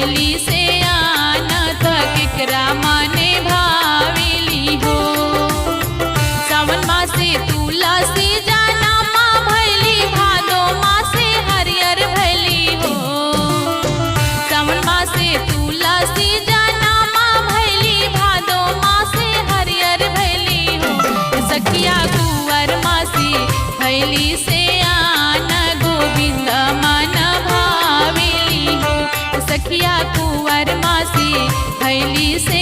भैली से आना त केकरा माने भावेली हो। सावन मासे तुलसी जाना माँ भैली, भादो मासे हरियर भैली हो। सावन मासे तुलसी जाना माँ भैली, भादो मासे हरियर भैली हो। सखिया कुंवर मासी भैली से आना गोविंद मन भावेली हो। सखिया कुंवर मासी भैली से